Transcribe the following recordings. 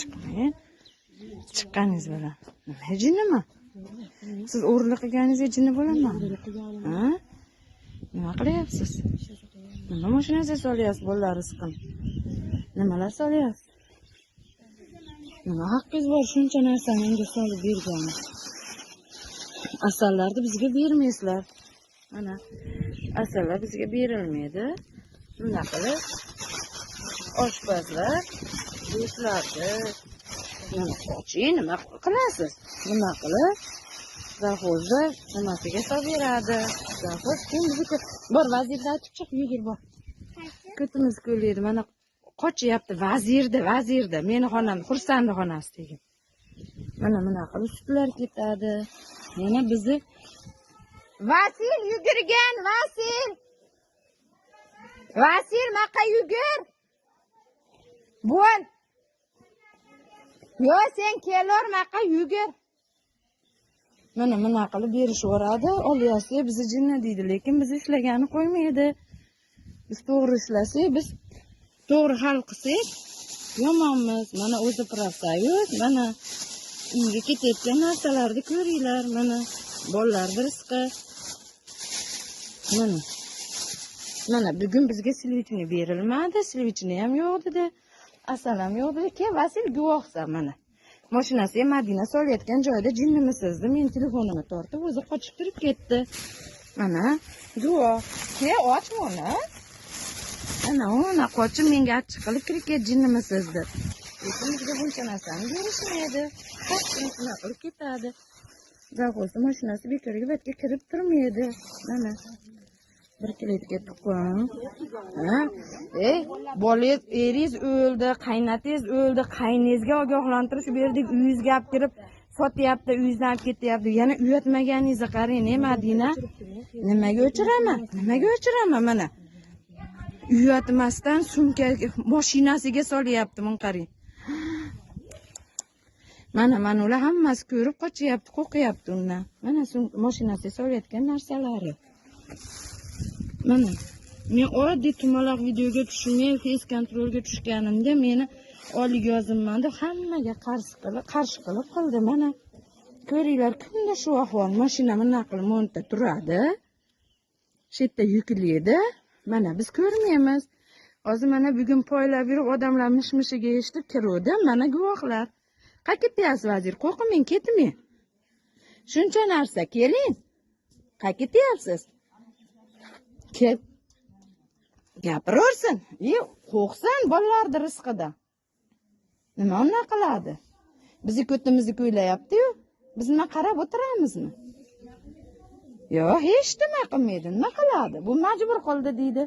Chiqmang. Chiqqaningiz bilan. Nima jinnimi? Siz o'g'irlik qilganingizga jinni bo'laman. Ha? Nima qilyapsiz? Nima mashinasiga solyapsiz bolalar rizqini? Nimalar solyapsiz? Nima haqqingiz bor shuncha narsani menga solib bergani? Asallarni bizga bermaysizlar. Mana asallar bizga berilmaydi. Nima qilib? Oshpazlar go'shtlarni nima qoching, nima qilasiz? Nima qilib? Завхозda nimasiga solib beradi? Завхоз kim bizniki? Bor vazirni aytib chiq, yugur bor. Ko'timiz ko'laydi. Mana qochyapti vazirda, vazirda. Meni xonam, Xursandni xonasi degan. Mana bunaqa qilib sutlar ketadi. Yana bizni Vasil yugurgan, Vasil. Vasil maqa yugur. Bo'l. Yo sen kelor maqa yugur. Mana bunaqa qilib berishaveradi. Olyapsiz, bizni jinni deydi, lekin biz ishlagani qo'ymaydi. Biz to'g'ri ishlasak, biz to'g'ri hal qilsak, yomonmiz. Mana o'zi profsoyuz, mana unga ketayotgan narsalarni ko'ringlar, mana bolalarning rizqi. Mana. Mana bugun bizga slivichni berilmadi, slivichni ham yo'q dedi. Asal ham yo'q dedi. Ke Vasil guvohsan mana. Mashinasiga Madina solayotgan joyda jinnimisiz deb men telefonimni tortib o'zi qochib turib ketdi. Mana guvoh. Ke ochma uni. Ana uni qochib menga achchiq qilib kirib ketdi jinnimisiz deb. Lekin bizga buncha narsani berishmaydi. Qochib shunaqa qilib ketadi. Завхоз mashinasi bekorga batga kirib turmaydi. Mana bir kletka tuxum. Ha? Ey, bolangiz, eringiz o'ldi, qaynatangiz o'ldi, qayningizga ogohlantirish berdik, uyingizga olib kirib sotyapti, uyingizdan olib ketyapti. Yana uyatmaganingizni qarang, ey Madina. Nimaga o'chiraman? Nimaga o'chiraman mana? Uyatmasdan sumka mashinasiga solyapti, buni qarang. Mana mana ular hammasi ko'rib qochyapti, qo'rqyapti undan. Mana mashinasiga solayotgan narsalari. Mana men oddiy tumaloq videoga tushmay, face kontrolga tushganimda meni oylik yozimman deb hammaga qarshi qilib qildi. Mana ko'ringlar, kunda shu ahvol. Mashina bunday qilib monta turadi. Shu yerda yuklaydi. Mana biz ko'rmaymiz. Hozir mana bugun poylab yurib odamlar mishmishiga eshitib kiruvdi. Mana guvohlar. Qayerga ketyapsiz vazir? Qo'rqmang, ketmang. Shuncha narsa, keling. Qayerga ketyapsiz? Kel. Gapiraversin. Qo'rqsin bolalarni rizqidan. Nima undan qiladi? Bizni ko'timizni ko'ylayapti-yu. Biz nima qarab o'tiramizmi? Yo'q, hech nima qilmaydi. Nima qiladi? Bu majbur qildi deydi.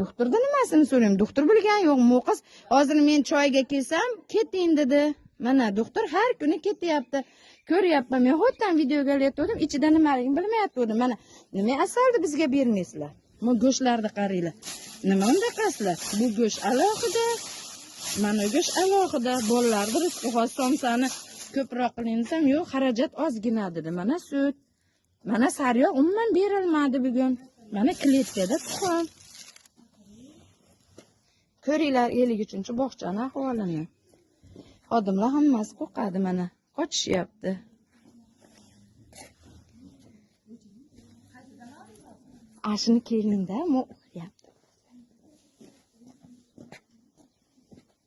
Doktorda nimasini so'rayman? Doktor bilgan yo'q, mo'qiz. Hozir men choyga kelsam, keting dedi. Mana doktor har kuni ketyapti. Ko'ryapman. Men xuddan videoga olayotgandim, ichida nimaligini bilmayotgandim. Mana nima asalni bizga bermaysizlar? Bu go'shtlarni qaranglar. Nima unda qaslar? Bu go'sht alohida, mana go'sht alohida. Bolalarning rizqi hozir somsani ko'proq qiling desam, yo'q, xarajat ozgina dedi. Mana sut, mana sariyog' umuman berilmadi bugun. Mana kletkada tuxum. Ko'ringlar 53-bog'chani ahvolini. Xodimlar hammasi qo'rqadi mana, qochishyapti. Ashuni kelinda o'qiyapti.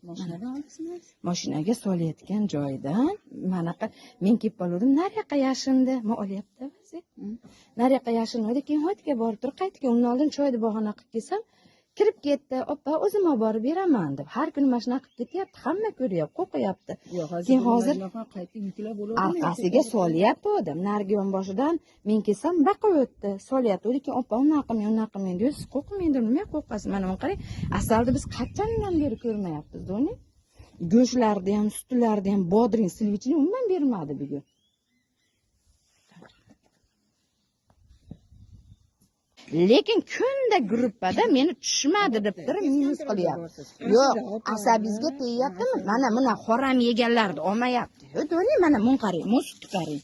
Mashinadan oldingizmi? Mashinaga solayotgan joyidan manaqa men kelib qoldim, nariyoqqa yashindi. Men olyapti vazir. Nariyoqqa yashinadi, keyin hoytga borib turib qaytgan. Undan oldin choyni bahona qilib kelsam, kirib ketdi. Opa, o'zim olib borib beraman deb. Har kuni mashina qilib ketyapti, hamma ko'ryapti, qo'rqyapti. Keyin hozir qayta yuklab bo'ladi. Orqasiga solyapti odam. Narigi yonboshidan men kelsam baqib o'tdi. Solyapti. Lekin opa, unaqa qilmang, unaqa qilmang deydi. Siz qo'rqmang dedim. Nima qo'rqasiz? Mana buni qarang. Asalni biz qachondan beri ko'rmayapmiz, Doni. Go'shtlarni ham, sutlarni ham, bodring, slivichni umuman bermadi bugun. Lekin kunda gruppada meni tushmadi deb turib minus qilyapti. Yo'q, asabingizga tegyaptimi? Mana buni harom yeganlarni olmayapti. Doni, mana buni qarang, buni sutni qarang.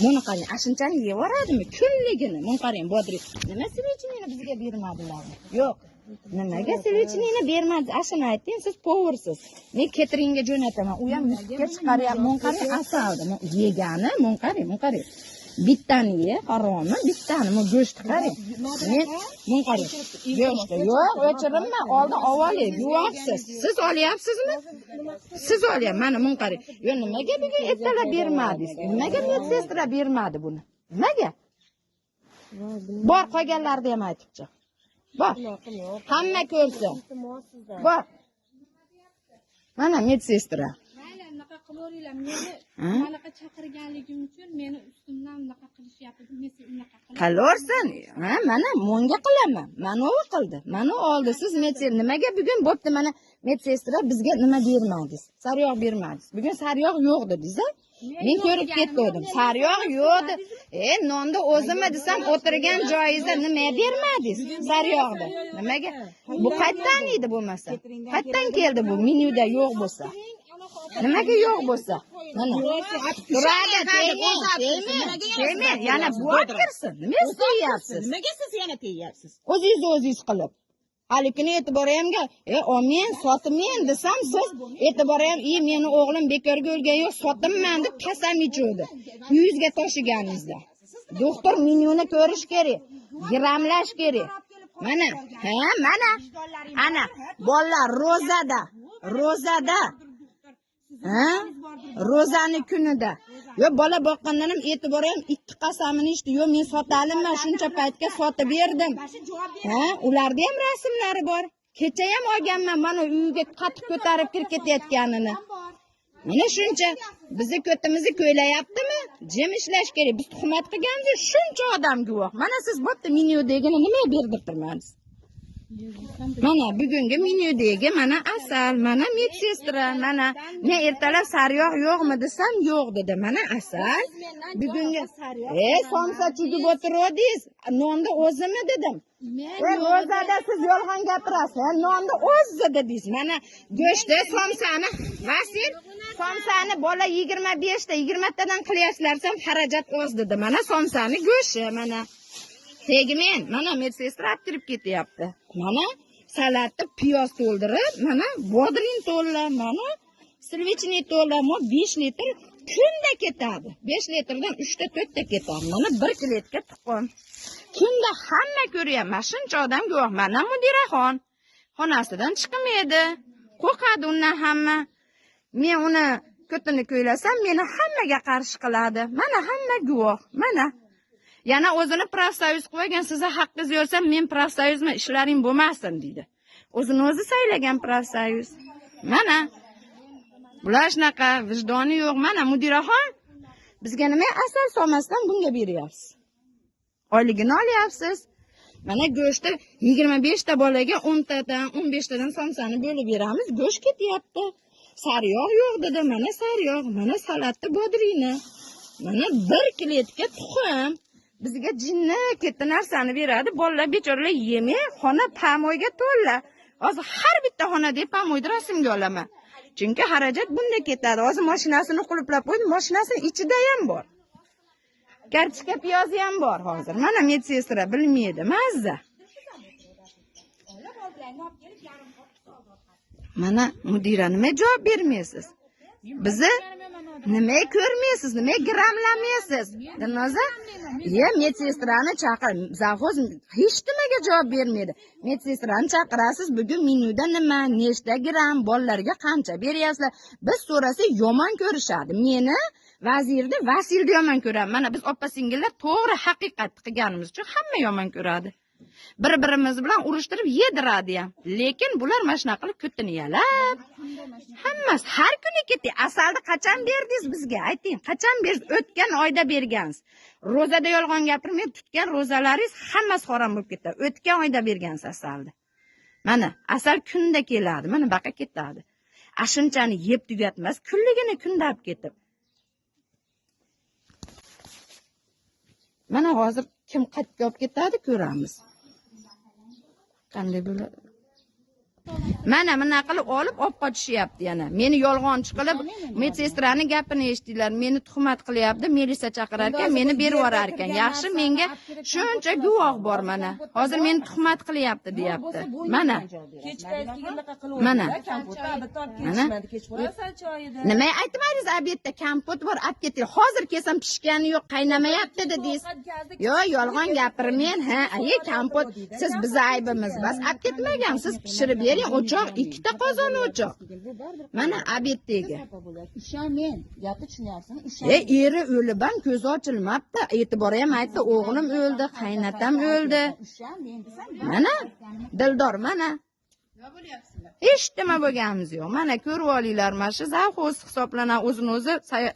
Buni qarang, ashunchani yevoradimi? Kunligini. Buni qarang, bodring. Nima slivichni bizga bermadilar? Yo'q. Nimaga сливочный ni bermadingiz? Ashuni ayting, siz повар siz. Men cateringga jo'nataman. U ham yutga chiqaryapti. Mon qarang, asalni yegani, mon qarang, mon qarang. Bittani ye, haromi, bittani bu go'shtni qarang. Men mon qarang. Go'shtni yo'q, o'chirinma, oldin olib, guvohsiz. Siz olyapsizmi? Siz olyapsiz. Mana mon qarang. Yo, nimaga bugun ertalab bermadingiz? Nimaga медсестра bermadi buni? Nimaga? Bor, qolganlarni ham aytib chiq. Bor. Hamma ko'rsin. Bor. Mana медсестра. Mayli, unaqa qilaveringlar. Meni Ha? manaqa chaqirganligim uchun meni ustimdan unaqa qilishyapti. Men siz unaqa qilib. Qilaversin. Ha, mana monga qilaman. Mana u qildi. Mana oldi. Siz медсестра nimaga bugun bo'pti mana медсестра bizga nima bermadingiz? Sariyog' bermadingiz. Bugun sariyog' yo'q dedingiz, a? Men ko'rib ketdim. Sariyog' yo'q. E, nonni o'zimi desam o'tirgan joyingizda nima bermadingiz? Sariyog'ni. Nimaga? Bu qayerdan edi bo'lmasa? Qayerdan keldi bu menyuda yo'q bo'lsa? Nimaga yo'q bo'lsa? Mana. Turadi, tegmang, tegmang, tegmang. Yana bu olib kirsin. Nima tegyapsiz? Nimaga siz yana tegyapsiz? O'zingizni o'zingiz qilib. Halikini e'tiboriyamga, e, olmen, sotmen desam, siz e'tiboriyam, "E, meni o'g'lim bekorga o'lgan yo'q, sotinman" deb qasam ichuvdi. Uyingizga toshiganingizda. Doktor menyuni ko'rish kerak, grammlash kerak. Mana, ha, mana. Ana, bolalar ro'zada, ro'zada. Ha? Ro'zani kunida. Yo, bola boqqandan ham e'tibor ham ikki qasamini ichdi. Yo, men sotalimman, shuncha paytga sotib berdim. Ha, ularda ham rasmlari bor. Kecha ham olganman, mana uyga qattiq ko'tarib kirib ketayotganini. Mana shuncha bizni ko'timizni ko'ylayaptimi? Jim ishlash kerak. Biz tuhmat qilganmiz, shuncha odam guvoh. Mana siz bo'pti menyudagini nima berdirib turmadingiz? Mana bugungi menyudagi mana asal, mana медсестра, mana men ertalab sariyog' yo'qmi desam, yo'q dedi. Mana asal. Bugungi somsa chudib o'tiruvdingiz. Nonni o'zimi dedim. Ro'zada siz yolg'on gapirasiz. Nonni o'zi dedingiz. Mana go'shtni, somsani, Vasil, somsani bola 25 ta, 20 tadan qilyapsizlar desam, xarajat oz dedi. Mana somsani go'shti, mana. Tegmen, mana медсестра olib kirib ketyapti. Mana salatni piyoz to'ldirib, mana bodring to'la, mana сливочный to'la, 5 litr kunda ketadi. 5 litrdan 3 ta 4 ta ketadi. Mana bir клетка tuxum. Kunda hamma ko'ryapti. Mana shuncha odam guvoh. Mana mudiraxon xonasidan chiqmaydi. Qo'rqadi undan hamma. Men uni ko'tini ko'ylasam, meni hammaga qarshi qiladi. Mana hamma guvoh. Mana. Yana o'zini профсоюз qilib olgan, sizni haqqingiz yo'lsa, men профсоюз man, ishlaring bo'lmasin deydi. O'zini o'zi saylagan профсоюз. Mana. Bular shunaqa vijdoni yo'q. Mana mudiraxon bizga nima asal solmasdan bunga beryapsiz. Oyligini olyapsiz. Mana go'shtni 25 ta bolaga 10 tadan, 15 tadan somsani bo'lib beramiz. Go'sht ketyapti. Sariyog' yo'q dedi. Mana sariyog', mana salatni bodringni. Mana bir клетка tuxum. Bizga jinni ketdi narsani beradi. Bolalar bechoralar yemay, xona помой ga to'la. Hozir har bitta xonada помой ni rasmga olaman. Chunki xarajat bunda ketadi. Hozir mashinasini qulflab qo'ydim, mashinasini ichida ham bor. Kartoshka piyozi ham bor hozir. Mana медсестра bilmaydi, mazza. Mana mudira nima javob bermaysiz? Bizni nima ko'rmaysiz, nima gramlamaysiz? Dilnoza, ye медсестра ni chaqir. Завхоз hech nimaga javob bermaydi. Медсестра ni chaqirasiz, bugun menyuda nima, nechta gram, bolalarga qancha beryapsizlar? Biz so'rasak yomon ko'rishadi. Meni vazirni, Vasilni yomon ko'radi. Mana biz opa singillar to'g'ri haqiqat qilganimiz uchun hamma yomon ko'radi. Bir-birimiz bilan urushtirib yediradi ham. Lekin bular mana shunaqa qilib ko'tini yalab, hammasi har kuni ketdi. Asalni qachon berdingiz bizga? Ayting, qachon berdingiz? O'tgan oyda bergansiz. Ro'zada yolg'on gapirmay, tutgan ro'zalaringiz hammasi harom bo'lib ketadi. O'tgan oyda bergansiz asalni. Mana asal kunda keladi, mana baqa ketadi. Ashunchani yeb tugatmas, kunligini kunda olib ketib. Mana hozir kim qayerga olib ketadi ko'ramiz. Qanday bo'ladi? Mana bunaqa qilib olib qochishyapti yana. Meni yolg'onchi qilib, medsestrani gapini eshitdinglar, meni tuhmat qilyapti, milisa chaqirar ekan, meni berib yuborar ekan. Yaxshi, menga shuncha guvoh bor mana. Hozir meni tuhmat qilyapti deyapti. Mana. Mana. Mana. Nima aytmadingiz obedda kompot bor, olib keting. Hozir kelsam pishgani yo'q, qaynamayapti dedingiz. Yo'q, yolg'on gapirmang, ha, ay kompot siz bizni aybimiz bas, olib ketmagansiz, pishirib bering, o'choq, ikkita qozon o'choq. Mana obeddagi. Ishonmang, gapni tushunyapsizmi? E, eri o'lib ham ko'zi ochilmabdi. E'tibor ham aytdi, o'g'lim o'ldi, qaynatam o'ldi. Ishonmang desam, Mana Dildor, mana. Hech nima bo'lganimiz yo'q. Mana ko'rib olinglar, mana shu zavxoz hisoblanadi, o'zini o'zi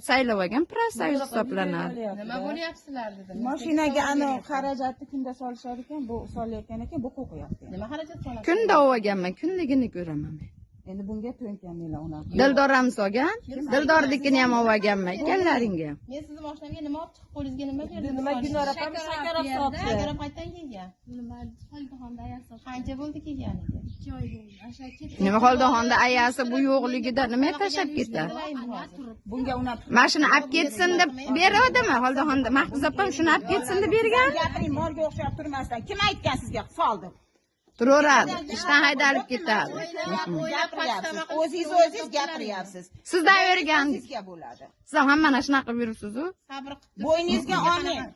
saylab olgan prosoyuz hisoblanadi. Nima bo'lyapsizlar dedim. Mashinaga ana xarajatni kunda solishar ekan, bu solayotgan ekan, bu qo'rqyapti. Nima xarajat solasiz? Kunda olganman, kunligini ko'raman men. Endi bunga to'nkamanglar unaqa. Dildor ham solgan, Dildornikini ham olganman, ikkalalaringga ham. Men sizni mashinamga nima olib chiqib qo'lingizga nima berdim? Nima Gulnora opam shakar olib solibdi. Shakar olib qayerdan kelgan? Nima Xoldaxonda ayasi. Qancha bo'ldi kelganiga? 2 oy bo'ldi. O'sha ketdi. Nima Xoldaxonda ayasi bu yo'qligida nima tashlab ketadi? Bunga unaqa Mana shuni olib ketsin deb beruvdimi Xoldaxonda? Mahfuza opam shuni olib ketsin deb bergan. Gapiring molga o'xshab turmasdan. Kim aytgan sizga soldi? Turaveradi, ishdan haydalib ketadi. Gapiryapsiz. O'zingiz o'zingiz gapiryapsiz. Sizdan o'rgandik. Sizga bo'ladi. Siz ham mana shunaqa qilib yuribsiz-u. Sabr qilib. Bo'yningizga olmang.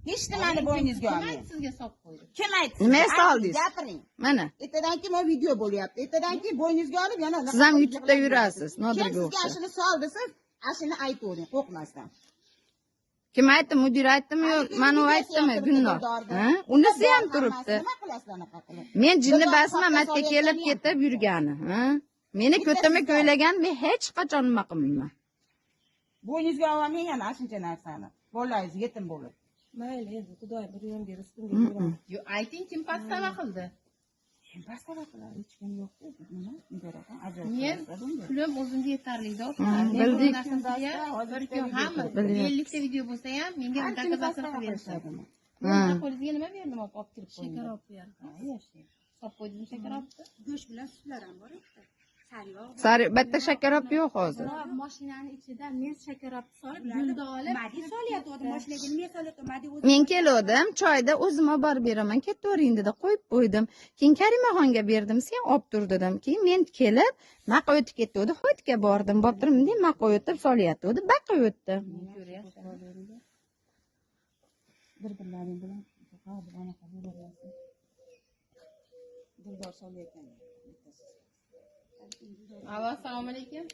Hech nimani bo'yningizga Kim olmang. aytdi sizga solib qo'ydi? Kim aytdi? Nima soldingiz? Gapiring. Mana. Ertadan keyin mana video bo'lyapti. Ertadan keyin bo'yningizga olib yana Siz ham YouTube'da yurasiz, Nodirga Kim sizga o'xshab. ashuni soldi siz, ashuni aytavering, qo'rqmasdan. Kim aytdi? Mudir aytdimi yo mana u aytdimi? Gulnor. Ha? Unisi ham turibdi. Nima qilasizlar anaqa qilib? Men jinni basman, matga kelib ketib yurgani, ha? Meni ko'timi ko'ylagan, men hech qachon nima qilmayman. Bo'yningizga olmang yana shuncha narsani. Bolalaringiz yetim bo'lib. Mayli, endi Xudo bir yo'l bersin, bunga. Yo, ayting kim pastava qildi? Kim pastava qiladi? Hech kim yo'q-ku. Nima? Nigora ajoyib. Men pulim o'zimga yetarli-da. Bildik. Bir kun hamma 50 ta video bo'lsa ham menga доказательство qilib berishadi. Ha. Qo'lingizga nima berdim olib kirib qo'ydim? Shakar olib berdi. Solib qo'ydingmi shakar olibdi? Go'sht bilan sutlar ham bor edi. Sariyog'. Sari bitta shakarop yo'q hozir. Mashinani ichida men shakarobni solib, gulni olib, Madi solyapti, mashinaga men solyapti, Madi o'zi. Men keluvdim, choyda o'zim olib borib beraman, ketavering dedi, qo'yib qo'ydim. Keyin Karimaxonga berdim, sen olib tur dedim. Keyin men kelib, maqa o'tib ketdi, Hoytga bordim. Borib turib, bunday maqa o'tib solyapti, baqa o'tdi. Bir-birlaring bilan ha, bir anaqa bo'laverasiz. Dildor solayotgan. Bittasi. Alo, assalomu alaykum.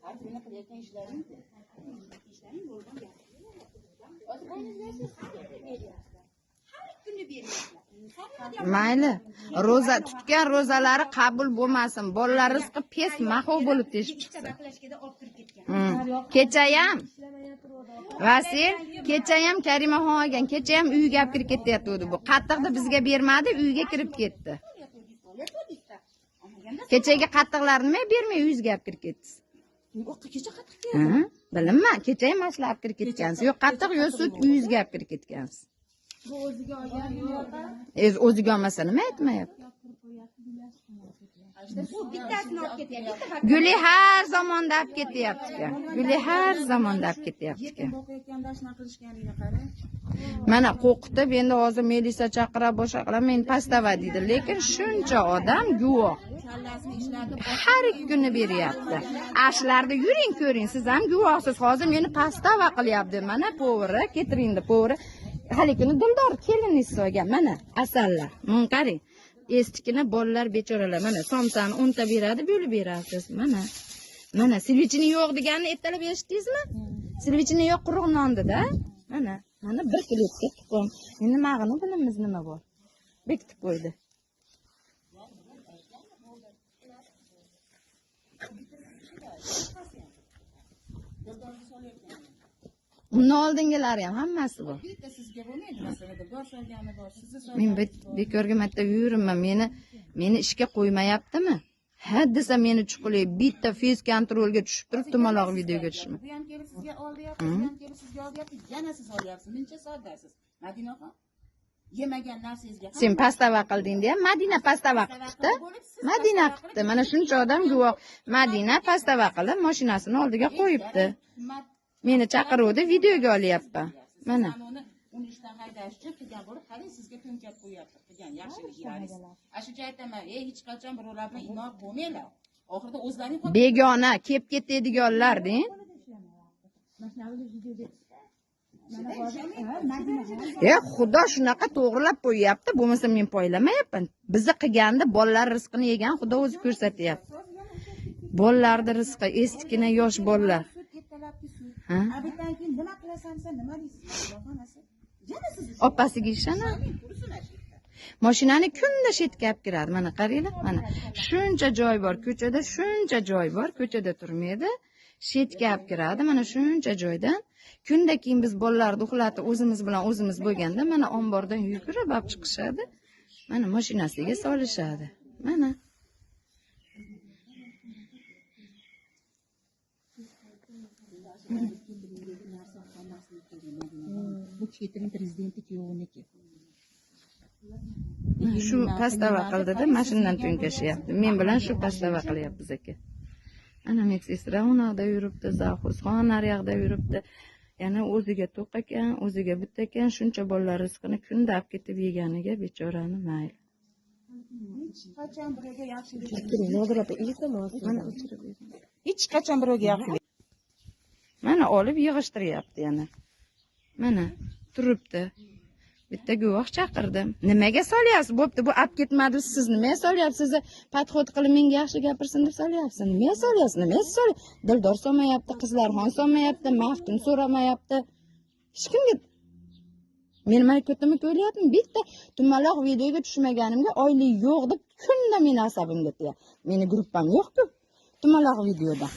Har kuni qilayotgan ishlaring. Mayli. Ro'za tutgan ro'zalari qabul bo'lmasin. Bolalar rizqi pes mahov bo'lib teshib chiqsin. Baklashkada olib kirib ketgan. Kechayam Vasil, kechayam Karimaxon olgan, kechayam uyga olib kirib ketyapti bu. Qattiqni bizga bermadi, uyga kirib ketdi. Kechagi qattiqlarni nima bermay uyingizga olib kirib ketdingiz? Kecha qattiq Ha? Bilinma, kechayam mana shular olib kirib ketgansiz. Yo'q, qattiq yo'q, sut uyingizga olib kirib ketgansiz. Bu o'ziga olgan yo'q. O'ziga olmasa nima aytmayapti? Bu bittasini olib ketyapti. Bitta Guli har zamonda olib ketyapti ekan. Guli har zamonda olib ketyapti Yetim ekan. boqayotganda shunaqa qilishganingni qarang. Mana qo'rqitib endi hozir milisa chaqirib boshqa qilib men pastava deydi, lekin shuncha odam guvoh. Kallasini ishlatib Har kuni beryapti. Ashlarni yuring ko'ring, siz ham guvohsiz. Hozir meni pastava qilyapti. Mana poveri, ketiring poveri. Hali kuni Dildor keliningiz solgan mana asallar. Buni qarang. Estikini bolalar bechoralar mana somsani 10 ta beradi, bo'lib berasiz. Mana. Mana silvichini yo'q deganini ertalab eshitdingizmi? Silvichini yo'q quruq nonda-da. Mana, mana bir kletka tuxum. Endi mag'ini bilamiz nima bor. Bekitib qo'ydi. Undan oldingilari ham hammasi bor. Bitta sizga bo'lmaydi masalan, Dildor solgani bor, sizni Men bekorga marta yuribman. Meni ishga qo'ymayaptimi? Ha desa meni chuqurli bitta fez kontrolga tushib turib tumaloq videoga tushma. Bu ham kelib sizga olyapti, bu ham kelib sizga olyapti, yana siz olyapsiz. Muncha soddasiz. Madinaxon, yemagan narsangizga Sen pastava qilding deya Madina pastava qilibdi. Madina qilibdi. Mana shuncha odam guvoh. Madina pastava qilib mashinasini oldiga qo'yibdi. Meni chaqiruvdi, videoga olyapman. Mana. Uni ishdan haydash uchun qilgan bo'lib, hali sizga to'nkab qo'yapti qilgan yaxshiliklaringiz. A shuncha aytaman, ey hech qachon birovlar bilan inoq bo'lmanglar. Oxirida o'zlaring Begona kelib ketadiganlar deng. E Xudo shunaqa to'g'rilab qo'yyapti, bo'lmasa men poylamayapman. Bizni qilganda bolalar rizqini yegan Xudo o'zi ko'rsatyapti. Bolalarning rizqi, eskina yosh bolalar. Ha? Abitdan keyin nima qilasan sen, nima deysiz? Yana siz Opasiga ishonadi. Mashinani kunda shetga olib kiradi. Mana qaranglar, mana shuncha joy bor ko'chada, shuncha joy bor, ko'chada turmaydi. Shetga olib kiradi, mana shuncha joydan. Kunda keyin biz bolalarni uxlatib o'zimiz bilan o'zimiz bo'lganda mana ombordan yugurib olib chiqishadi. Mana mashinasiga solishadi. Mana. Bu chetning prezidenti kuyoviniki. Shu pastava qildida mashinadan to'nkashyapti. Men bilan shu pastava qilyapmiz aka. Ana medsestra unoqda yuribdi, Zavxuzxon naryoqda yuribdi. Yana o'ziga to'q ekan, o'ziga bitta ekan, shuncha bolalar rizqini kunda olib ketib yeganiga bechorani mayli. Hech qachon birovga yaxshilik. Nodira opa, iltimos. Mana o'chirib bering. Hech qachon birovga yaxshilik. Mana olib yig'ishtiryapti yana. Mana turibdi. Bitta guvoh chaqirdim. Nimaga solyapsiz? Bo'pti, bu olib ketmadi, siz nimaga solyapsiz? Podxod qilib menga yaxshi gapirsin deb solyapsiz. Nimaga solyapsiz? Nimaga solyapsiz? Dildor solmayapti, Qizlarxon solmayapti, Maftun so'ramayapti. Hech kimga men mana ko'timni ko'ryapman. Bitta tumaloq videoga tushmaganimga oylik yo'q deb kunda meni asabimga tegadi. Meni gruppam yo'q-ku. Tumaloq videoda.